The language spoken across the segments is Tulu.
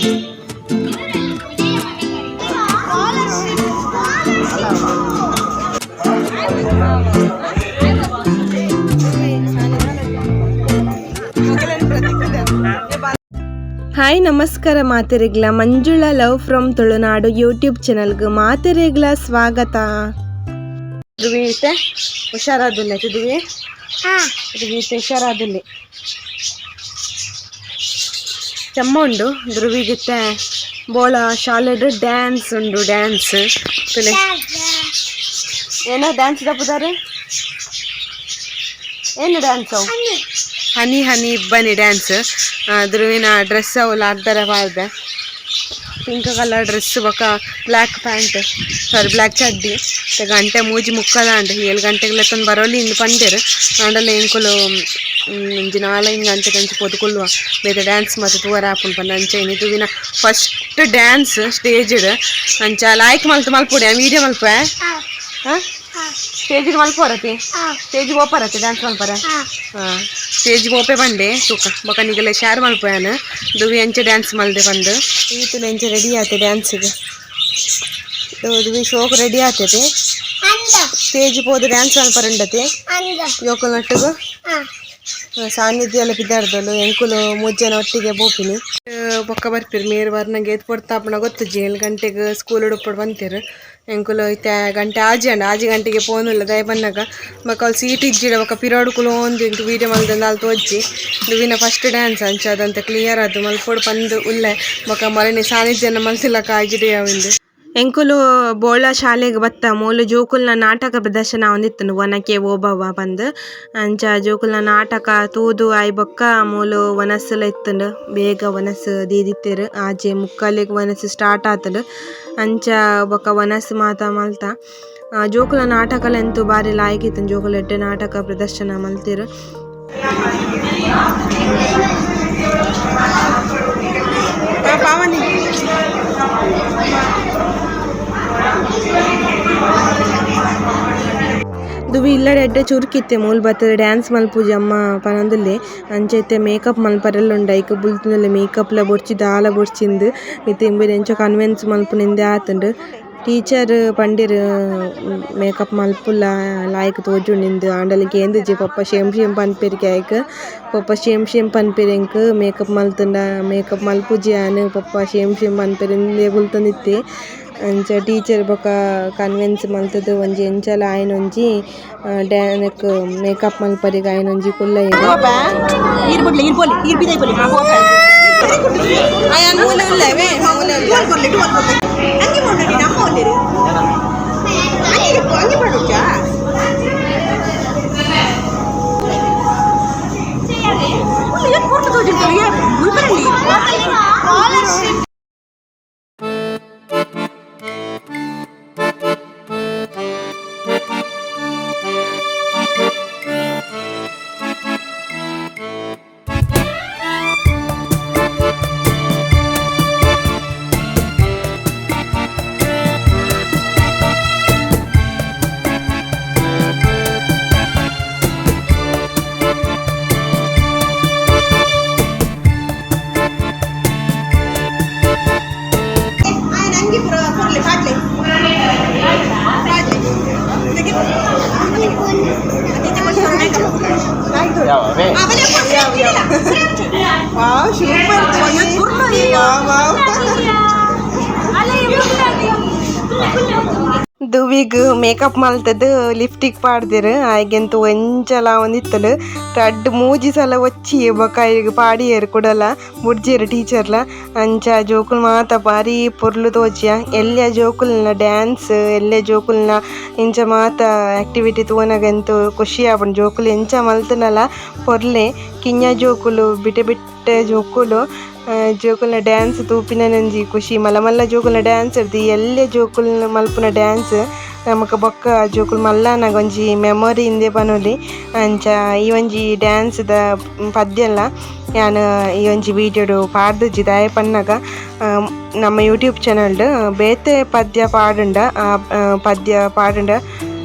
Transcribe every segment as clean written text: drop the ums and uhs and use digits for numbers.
Hi ನಮಸ್ಕಾರ ಮಾತೆರೆಗ್ಲ, Manjula love from Tulunadu YouTube ಚಾನಲ್ಗೆ ಮಾತೆರೆಗ್ಲ ಸ್ವಾಗತ. ಧ್ರುವೀತೆ ಹುಷಾರಾದಿಲ್ಲ ಧ್ರುವಿ, ಧ್ರುವೀತೆ ಹುಷಾರಾದಿಲ್ಲ. ಚೆಮ್ಮ ಉಂಡು ಧ್ರುವಿಗಿತ್ತೆ. ಬೋಳ ಶಾಲೆಡ್ ಡ್ಯಾನ್ಸ್ ಉಂಡು, ಡ್ಯಾನ್ಸ್ ತುಲೆ. ಏನೋ ಡ್ಯಾನ್ಸ್ ದಪ್ಪುದಾರೆ? ಏನು ಡ್ಯಾನ್ಸ್ ಅವು? ಹನಿ ಹನಿ ಇಬ್ಬನಿ ಡ್ಯಾನ್ಸ್. ಧ್ರುವಿನ ಡ್ರೆಸ್ ಅವು ಅರ್ಧರ ಪಾಡ್ದೆ, pink colour dress ಬೊಕ black pant, ಸಾರಿ ಬ್ಲ್ಯಾಕ್ ಚಡ್ಡಿ. ಗಂಟೆ ಮೂಜಿ ಮುಕ್ಕದ ಅಂಡ್ 7 ಗಂಟೆಗೆ ಲೆತ್ತೊಂದು ಬರೋಲಿ ಇಂದು ಪಂಡೆರ್. ಆಂಡಲ ಎಂಕುಲು ಒಂಜಿ 4-5 ಗಂಟೆ ಕಂಚಿ ಪೋದು ಕುಲ್ಲುವ, ಬೇತೆ ಡ್ಯಾನ್ಸ್ ಮಾತ ತೂವರೆ ಆಪುಂಡು ಪಂಡ. ಅಂಚ ಇನಿ ಧ್ರುವಿನ ಫಸ್ಟ್ ಡ್ಯಾನ್ಸ್ ಸ್ಟೇಜ್ಡ್. ಅಂಚ ಲಾಯ್ಕ್ ಮಲ್ತು ಮಲ್ಪೊಡಿ, ವೀಡಿಯೋ ಮಲ್ಪೆ. ಹಾಂ, ಸ್ಟೇಜ್ ಮಲ್ಪೋರತಿ? ಸ್ಟೇಜ್ ಪೋಪರತಿ ಡ್ಯಾನ್ಸ್ ಮಲ್ಪರ? ಹಾಂ, ಸ್ಟೇಜ್ ಪೋಪೆ ಬಂಡೆ ತೂಕ. ಬೊಕ ನಿಗಲೆ ಶೇರ್ ಮಲ್ಪಯಾನ ದುವಿ ಎಂಚ ಡ್ಯಾನ್ಸ್ ಮಲ್ದೆ ಬಂದು. ಈತುಲ ಎಂಚ ರೆಡಿ ಆತೆ ಡ್ಯಾನ್ಸ್ಗೆ. ದುವಿ ಶೋಕ್ ರೆಡಿ ಆತೈತೆ. ಸ್ಟೇಜ್ ಪೋದು ಡ್ಯಾನ್ಸ್ ಮಲ್ಪರಂಡತೆ ಜೋಕುಲ್ ನಟ್ಟುಗು ಸಾನ್ನಿಧ್ಯ ಎಲ್ಲ ಪಿದಾರ್ದಲು. ಎಂಕುಲು ಮೂಜನ ಒಟ್ಟಿಗೆ ಬೋಪಿನಿ. ಬೊಕ್ಕ ಬರ್ಪಿರು ಮೇರ್ ಬರ್ನಂಗೆ ಏತ್ ಪೊರ್ತಾಪುಣ ಗೊತ್ತುಜ್ಜಿ. 7 ಗಂಟೆಗೆ ಸ್ಕೂಲ್ ಉಡುಪಡು ಬಂತೇರು. ಎಂಕುಲು ಇತ್ತೆ ಗಂಟೆ ಆಜಿ ಅಂಡ, 6 ಗಂಟೆಗೆ ಪೋನುಲ್ಲ ದಯ ಬನ್ನಗ. ಬೊಕ ಅವ್ಲು ಸೀಟ್ ಇಜ್ಜಿಡ, ಬೊಕ ಪಿರೋಡುಕುಲು ಒಂದು ಇಂಕ್ ವೀಡಿಯೋ ಮಲ್ದಂದು ಅಲ್ ತೋಜ್ಜಿ. ದುವಿನ ಫಸ್ಟ್ ಡ್ಯಾನ್ಸ್, ಅಂಚ ಅದಂತ ಕ್ಲಿಯರ್ ಅದು ಮಲ್ಪೊಡು ಪಂದು ಉಲ್ಲೆ. ಬೊಕ ಮರಣಿ ಸಾನ್ನಿಧ್ಯನ ಮಲ್ತಿಲಕ ಆಜಿಡೆ ಅವಿಂದು. ಎಂಕುಲು ಬೋಳ ಶಾಲೆಗೆ ಬತ್ತ ಮೂಲು ಜೋಕುಲ್ನ ನಾಟಕ ಪ್ರದರ್ಶನ ಒಂದಿತ್ತುಂಡು, ಒನಕೆ ಓಬವ್ವ ಪಂದ್. ಅಂಚ ಜೋಕುಲ್ನ ನಾಟಕ ತೂದು ಆಯ್ ಬೊಕ್ಕ ಮೂಲು ವನಸುಲ ಇತ್ತುಂಡು. ಬೇಗ ವನಸ್ ದೀದಿತ್ತೆರ್, ಆಜೆ ಮುಕ್ಕಾಲಿಗೆ ವನಸ್ ಸ್ಟಾರ್ಟ್ ಆತುಂಡು. ಅಂಚ ಬೊಕ್ಕ ವನಸ್ ಮಾತ ಮಲ್ತ. ಜೋಕುಲ್ನ ನಾಟಕಲ ಎಂತು ಬಾರಿ ಲಾಯ್ಕ್ ಇತ್ತುಂಡು. ಜೋಕುಲು ಎಡ್ಡೆ ನಾಟಕ ಪ್ರದರ್ಶನ ಮಲ್ತೆರ್. ಪಾವನಿ ದುವಿ ಇಲ್ಲಡೆ ಎಡ್ಡೆ ಚುರುಕಿತ್ತೆ. ಮೂಲು ಬತ್ತದ ಡ್ಯಾನ್ಸ್ ಮಲ್ಪುಜಿ ಅಮ್ಮ ಪನೊಂದುಲ್ಲೆ. ಅಂಚ ಇತ್ತೆ ಮೇಕಪ್ ಮಲ್ಪರೆಲ್ಲ ಉಂಡು. ಐಕ್ ಬುಲ್ತುಂದುಲ್ಲೆ. ಮೇಕಪ್ಲ ಬೊರ್ಚಿ ದಾಲ ಬೊರ್ಚಿಂದು. ಇತ್ತೆ ಇಂಬೆರ್ ಎಂಚ ಕನ್ವಿನ್ಸ್ ಮಲ್ಪುನಿಂದೆ ಆತುಂಡು. ಟೀಚರ್ ಪಂಡೆರ್ ಮೇಕಪ್ ಮಲ್ಪುಲ, ಲಾಯ್ಕ್ ತೋಜುಂಡಿಂದು. ಆಂಡಲ ಕೇಂದಿಜಿ. ಪೊಪ್ಪ ಶೇಮ್ ಶೇಮ್ ಪನ್ಪೆರ್ಗೆ ಐಕ್. ಪೊಪ್ಪ ಶೇಮ್ ಶೇಮ್ ಪನ್ಪೆರ್ ಎಂಕ್ ಮೇಕಪ್ ಮಲ್ತುಂಡ ಮೇಕಪ್ ಮಲ್ಪುಜಿ ಯಾನ್, ಪೊಪ್ಪ ಶೇಮ್ ಶೇಮ್ ಪನ್ಪೆರ್ ಇಂದೇ ಬುಲ್ತೊಂದಿತ್ತೆ. ಅಂಚ ಟೀಚರ್ ಬೊಕ ಕನ್ವಿನ್ಸ್ ಮಲ್ತುದು ಒಂಜಿ ಎಂಚಲ ಆಯ್ನೊಂಜಿ ಡ್ಯಾನ್ಕ್ ಮೇಕಪ್ ಮಲ್ಪರೆಗ್ ಆಯ್ನೊಂಜಿ ಕುಲ್ಲಯೆರ್. Wow, super. Wow. ದುವಿಗ್ makeup ಮಲ್ತದ್ ಲಿಪ್ಸ್ಟಿಕ್ ಪಾಡ್ದೆರ್. ಆಯ್ಗೆಂತು ಒಂಚಲ ಒಂದಿತ್ತಲು ರಡ್ಡ್ ಮೂಜಿ ಸಲ ಒಚ್ಚಿ ಬೊಕ ಐಗ್ ಪಾಡಿಯೆರ್ ಕುಡಲ, ಬುಡ್ಜೆರ್ ಟೀಚರ್ಲ. ಅಂಚ ಜೋಕುಲು ಮಾತ ಬಾರಿ ಪೊರ್ಲು ತೋಜಿಯ. ಎಲ್ಯ ಜೋಕುಲ್ನ ಡ್ಯಾನ್ಸ್, ಎಲ್ಯ ಜೋಕುಲ್ನ ಇಂಚ ಮಾತ ಆಕ್ಟಿವಿಟಿ ತೂವನಗ ಎಂತು ಖುಷಿ ಆಪುಂಡು. ಜೋಕುಲು ಎಂಚ ಮಲ್ತುಂಡಲ ಪೊರ್ಲೆ. ಕಿನ್ಯ ಜೋಕುಲು, ಬಿಟೆ ಬಿಟ್ಟೆ ಜೋಕುಲು, ಜೋಕುಲ್ನ ಡ್ಯಾನ್ಸ್ ತೂಪಿನನೊಂಜಿ ಖುಷಿ. ಮಲ್ಲ ಮಲ್ಲ ಜೋಕುಲ್ನ ಡ್ಯಾನ್ಸ್ ಇರ್ದು ಎಲ್ಯ ಜೋಕುಲ್ನ ಮಲ್ಪುನ ಡ್ಯಾನ್ಸ್ ನಮಕ್ ಬೊಕ್ಕ ಜೋಕುಲು ಮಲ್ಲನಗ ಒಂಜಿ ಮೆಮೊರಿ ಇಂದೇ ಪನೊಲಿ. ಅಂಚ ಈ ಒಂಜಿ ಡ್ಯಾನ್ಸ್ ದ ಪದ್ಯಲ ಯಾನ್ ಈ ಒಂಜಿ ವೀಡಿಯೋಡು ಪಾಡ್ದಿಜ್ಜಿ. ದಾಯೆ ಪನ್ನಗ ನಮ್ಮ ಯೂಟ್ಯೂಬ್ ಚಾನಲ್ಡ್ ಬೇತೆ ಪದ್ಯ ಪಾಡುಂಡ, ಪದ್ಯ ಪಾಡುಂಡ.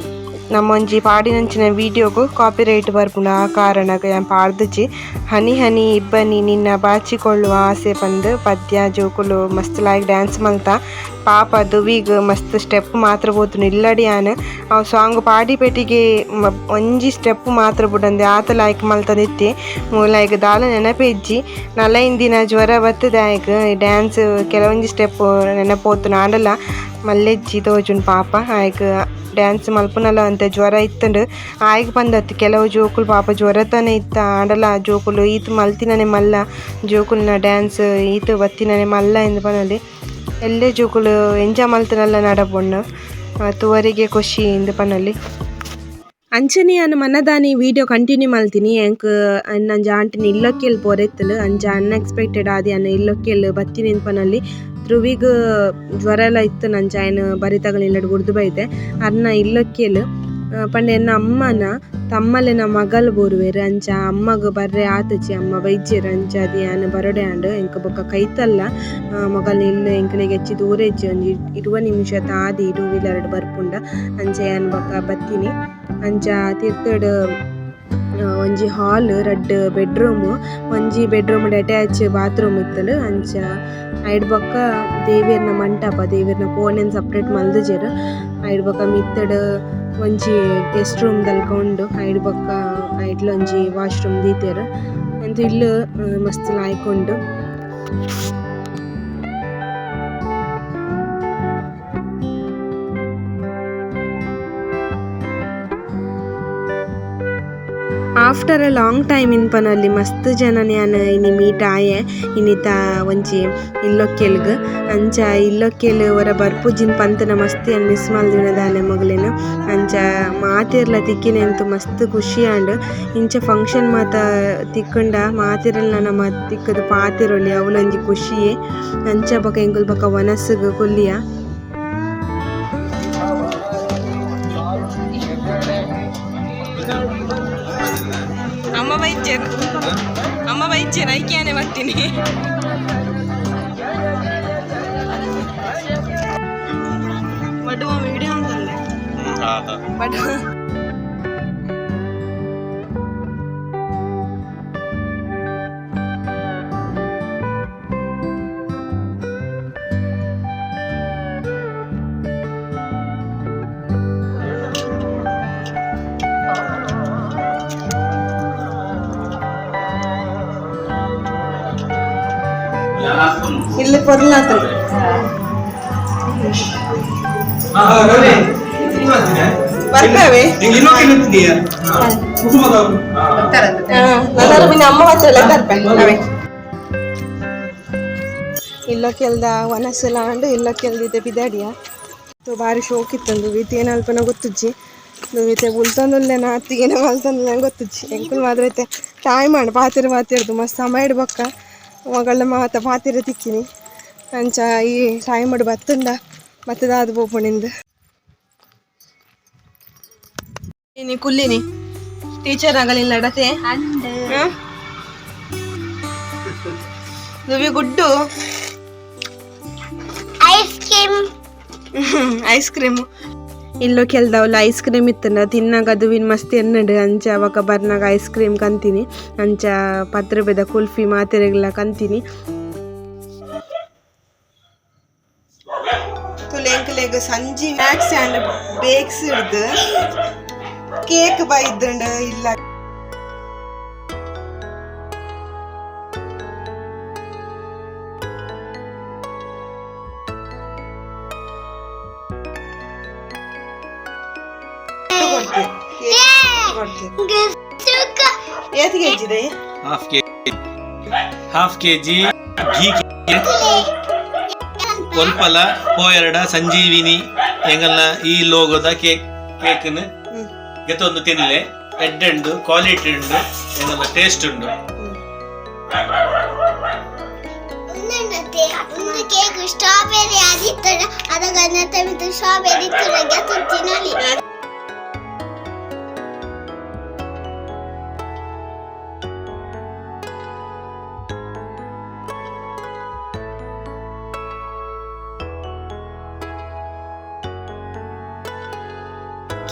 ನಮ್ಮೊಂಜಿ ಪಾಡಿನಂಚಿನ ವೀಡಿಯೋಗು ಕಾಪಿರೈಟ್ ಬರ್ಪುಂಡು ಆ ಕಾರಣಗ್ ಯಾನ್ ಪಾಡ್ದಿಜಿ. ಹನಿ ಹನಿ ಇಬ್ಬನಿ ನಿನ್ನ ಬಾಚಿಕೊಳ್ಳುವ ಆಸೆ ಪಂದ್ ಪದ್ಯ ಜೋಕುಲು ಮಸ್ತ್ ಲಾಯ್ಕ್ ಡ್ಯಾನ್ಸ್ ಮಲ್ತ. ಪಾಪ ದುವಿಗ್ ಮಸ್ತ್ ಸ್ಟೆಪ್ ಮಾತ್ರ ಪೋತುಂಡು ಇಲ್ಲಡಿ ಯಾನ್ ಅವು ಸಾಂಗ್ ಪಾಡಿ ಪೆಟ್ಟಿಗೆ ಒಂಜಿ ಸ್ಟೆಪ್ ಮಾತ್ರ ಬುಡಂದೆ ಆತ ಲಾಯ್ಕ್ ಮಲ್ತೊಂದಿತ್ತೆ. ಮೂಲಾಯ್ಗ್ ದಾಲ ನೆನಪೇ ಇಜ್ಜಿ. ನಲೈನ್ ದಿನ ಜ್ವರ ಬತ್ತುದು ಆಯ್ಗ್ ಡ್ಯಾನ್ಸ್ ಕೆಲವೊಂಜಿ ಸ್ಟೆಪ್ ನೆನಪೋತುಂಡು ಆಂಡಲ ಮಲ್ಲೆಜ್ಜಿ ತೋಜುಂಡು ಪಾಪ ಆಯ್ಗ್ ಡ್ಯಾನ್ಸ್ ಮಲ್ಪುನಲ ಅಂತೆ ಜ್ವರ ಇತ್ತುಂಡು ಆಯ್ಗ್ ಪಂದತ್ ಕೆಲವು ಜೋಕುಲು ಪಾಪ ಜ್ವರತನೆ ಇತ್ತ ಆಂಡಲ ಜೋಕುಲು ಈತ್ ಮಲ್ತಿನನೆ ಮಲ್ಲ ಜೋಕುಲ್ನ ಡ್ಯಾನ್ಸ್ ಈತ್ ಬತ್ತಿನನೆ ಮಲ್ಲ ಇಂದ್ ಪನೊಲಿ. ಎಲ್ಲೆ ಜೋಕುಲು ಎಂಚ ಮಲ್ತುನಲ್ಲ ನಡಪೊಣ್ಣು ತೂವರೆಗೆ ಖುಷಿ ಇಂದ್ ಪನೊಲಿ. ಅಂಚನೆ ಯಾನ್ ಮನದಾನಿ ವೀಡಿಯೋ ಕಂಟಿನ್ಯೂ ಮಲ್ತಿನಿ ಎಂಕ್ ಎನ್ನಂಜ ಆಂಟಿನ ಇಲ್ಲೊಕ್ಕೆಲ್ ಪೋರೆತ್ತುಂಡು ಅಂಚ ಅನ್ಎಕ್ಸ್ಪೆಕ್ಟೆಡ್ ಆದ್ ಯಾನ್ ಇಲ್ಲೊಕ್ಕೆಲ್ ಬತ್ತಿನಿ ಇಂದ್ ಪನೊಲಿ. ಧ್ರುವಿಗ್ ಜ್ವರ ಲ ಇತ್ತುಂಡು ಅಂಚ ಆಯೆನ್ ಬರಿತಗಲ್ ಇಲ್ಲಡ್ ಬುಡ್ದು ಬೈದೆ. ಅರ್ನ ಇಲ್ಲೊಕ್ಕೆಲ್ ಪಂಡ ಎನ್ನ ಅಮ್ಮನ ತಮ್ಮಲೆನ ಮಗಲ್ ಬೂರುವೆರ್ ಅಂಚ ಅಮ್ಮಗ್ ಬರ್ರೆ ಆತುಜಿ ಅಮ್ಮ ಬೈಜೆರ್ ಅಂಚಾದ್ ಯಾನ್ ಬರೊಡೆ ಆಂಡ್ ಎಂಕ್ ಬೊಕ ಕೈತಲ್ಲ ಮೊಗಲ್ನ ಇಲ್ಲ್ ಎಂಕ್ಲೆಗ್ ಎಚ್ಚಿ ದೂರ ಇಜ್ಜಿ ಒಂಜಿ 20 ನಿಮಿಷ ಆದಿ ಟೂ ವೀಲರ್ ಡ್ ಬರ್ಪುಂಡ ಅಂಚ ಯಾನ್ ಬೊಕ ಬತ್ತಿನಿ. ಅಂಚ ತಿರ್ತುಡು ಒಂಜಿ ಹಾಲ್ ರಡ್ಡ್ ಬೆಡ್ ರೂಮ್ ಒಂಜಿ ಬೆಡ್ ರೂಮ್ ಡ್ ಅಟ್ಯಾಚ್ ಬಾತ್ರೂಮ್ ಇತ್ತುಂಡು ಅಂಚ ಐಡ್ ಬೊಕ ದೇವೆರ್ನ ಮಂಟಪ ದೇವೆರ್ನ ಕೋಣೆನ್ ಸಪರೇಟ್ ಮಲ್ದಿಜೆರ್ ಐಡ್ ಬೊಕ ಮಿತ್ತುಡು ಒಂಜಿ ಗೆಸ್ಟ್ ರೂಮ್ ದಲ್ಕ ಉಂಡು ಐಡ್ ಬೊಕ ಐಟ್ಲ ಒಂಜಿ ವಾಶ್ ರೂಮ್ ದೀತೆರ್ ಅಂಚ ಇಲ್ಲ್ ಮಸ್ತ್ ಲಾಯ್ಕ್ ಉಂಡು. ಆಫ್ಟರ್ ಎ ಲಾಂಗ್ ಟೈಮ್ ಇನ್ಪನಲ್ಲಿ ಮಸ್ತ್ ಜನನ್ ಯಾನ್ ಇನಿ ಮೀಟ್ ಆಯೆ ಇನಿತ ಒಂಜಿ ಇಲ್ಲೊಕ್ಕೆಲ್ಗ್ ಅಂಚ ಇಲ್ಲೊಕ್ಕೆಲ್ ಒರ ಬರ್ಪುಜಿನ್ ಪಂತನ ಮಸ್ತ್ ಯಾನ್ ಮಿಸ್ ಮಲ್ದಿನ ದಾನೆ ಮೊಗಲೆನ್ ಅಂಚ ಮಾತೆರ್ಲ ತಿಕ್ಕಿನೆಂತು ಮಸ್ತ್ ಖುಷಿ ಆಂಡ್ ಇಂಚ ಫಂಕ್ಷನ್ ಮಾತ ತಿಕ್ಕುಂಡ ಮಾತೆರೆಲ್ನ ನಮ ತಿಕ್ಕುದು ಪಾತೆರೊಲಿ ಅವ್ಲೊಂಜಿ ಖುಷಿಯೇ ಅಂಚ ಬೊಕ ಎಂಕುಲು ಬೊಕ ವನಸುಗು ಕುಲ್ಲಿಯ. ಅಮ್ಮ ಬೈಚೇರು ಅಮ್ಮ ಬೈಚೇರು ಐಕ್ಯಾನೆ ಬರ್ತೀನಿ. ಬಟ್ ವಿಡಿಯೋ ಅಂತಲ್ಲ ಬಟ್ ಇಲ್ಲಿ ಪೊರ್ಲಾತುಂಡು. ಬರ್ಪೇವೆ ನನ್ನ ಪಿನ್ನ ಅಮ್ಮ ಬತ್ತಲ್ಲ ತರ್ಪೆ ಅವೇ. ಇಲ್ಲೊಕ್ಕೆಲ್ದ ವನಸುಲ ಆಂಡ್ ಇಲ್ಲೊಕ್ಕೆಲ್ದಿತ್ತೆ ಪಿದಾಡಿಯ ಬಾರಿ ಶೋಕ್ ಇತ್ತುಂಡು ಇತ್ತೆ ಅಲ್ಪನ ಗೊತ್ತುಜ್ಜಿ ಇತ್ತೆ ಬುಲ್ತೊಂದುಲ್ಲೆನ ಅತ್ತಿಗೆನ ಮಲ್ತೊಂದುಲ್ಲೆನ ಗೊತ್ತುಜ್ಜಿ ಎಂಕುಲು ಮಾತ್ರ ಇತ್ತೆ ಟೈಮ್ ಆಂಡ್ ಪಾತೆರ ಪಾತೆರ್ದು ಮಸ್ತ್ ಸಮಯ ಬೊಕ್ಕ ಮಗಳ ಮಾತ ಪಾತೆರ ತಿಕ್ಕಿನಿ ಅಂಚ ಈ ಟೈಮ್ ಬತ್ತುಂಡ ಮತ್ತೆ ದಾದ ಪೋಪುಂಡಿಂದು. ಇನಿ ಕುಲ್ಲಿನಿ ಟೀಚರ್ ಆಗಲಿಲ್ಲ ಅಡತೆ ದುವಿ ಗುಡ್ಡು ಐಸ್ ಕ್ರೀಮ್ ಐಸ್ ಕ್ರೀಮ್ ಇಲ್ಲೋ ಕೆಲ್ದವಲ್ಲ ಐಸ್ ಕ್ರೀಮ್ ಇತ್ತಂಡ ತಿನ್ನಾಗ ದುವಿನ ಮಸ್ತ್ ಎನ್ನಡು ಅಂಚ ಅವಕ ಬರ್ನಾಗ ಐಸ್ ಕ್ರೀಮ್ ಕಂತೀನಿ ಅಂಚ 10 ರೂಪಾಯಿದ ಕುಲ್ಫಿ ಮಾತೆರೆಗ್ಲ ಕಂತೀನಿ. ತುಲೆ ಎಂಕಲೆಗ್ ಸಂಜಿ ಮ್ಯಾಕ್ಸ್ ಆಂಡ್ ಬೇಕ್ಸ್ ಹಿಡ್ದು ಕೇಕ್ ಬೈದ್ಂಡ್ ಇಲ್ಲ. ಏತ್ ಕೆಜಿ ಇದೆ? Half K half KG ghee cake ಒಲ್ಪಲ ಪೋಯರಡ ಸಂಜೀವಿನಿ ಎಂಗಲ್ನ ಈ ಲೋಗೋದ ಕೇಕ್ ಕೇಕ್ನ್ ಗೆತೊಂದು ತಿನ್ಲೆ ಎಡ್ಡೆ ಉಂಡು ಕ್ವಾಲಿಟಿ ಉಂಡು ಎಂಗಲ್ನ ಟೇಸ್ಟ್ ಉಂಡು. ಒಂದು ಕೇಕ್ ಸ್ಟ್ರಾಬೆರಿ ಆದಿತ್ತಡ ಅದಗ ಸ್ಟ್ರಾಬೆರಿ ಇತ್ತು ತಿನ್ನಲಿ.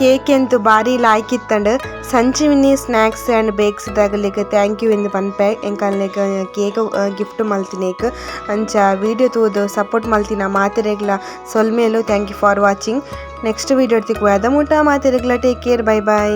ಕೇಕ್ ಎಂತು ಬಾರಿ ಲಾಯ್ಕ್ ಇತ್ತಂಡ್. ಸಂಜೀವಿನಿ ಸ್ನ್ಯಾಕ್ಸ್ ಆ್ಯಂಡ್ ಬೇಕ್ಸ್ ದಗಲಿಗೆ thank you ಇಂದ್ ಪನ್ಪೆ ಎಂಕಲ್ನೆಗ್ ಕೇಕ್ ಗಿಫ್ಟ್ ಮಲ್ತಿನೇಕ್. ಅಂಚ ವಿಡಿಯೋ ತೂದು ಸಪೋರ್ಟ್ ಮಲ್ತಿನ ಮಾತೆರೆಗ್ಲ ಸೊಲ್ಮೆಲು. Thank you for watching. Next video ತಿಕ್ಕುವ ಅದ ಮುಟ ಮಾತೆರೆಗ್ಲ ಟೇಕ್ ಕೇರ್, ಬೈ ಬೈ.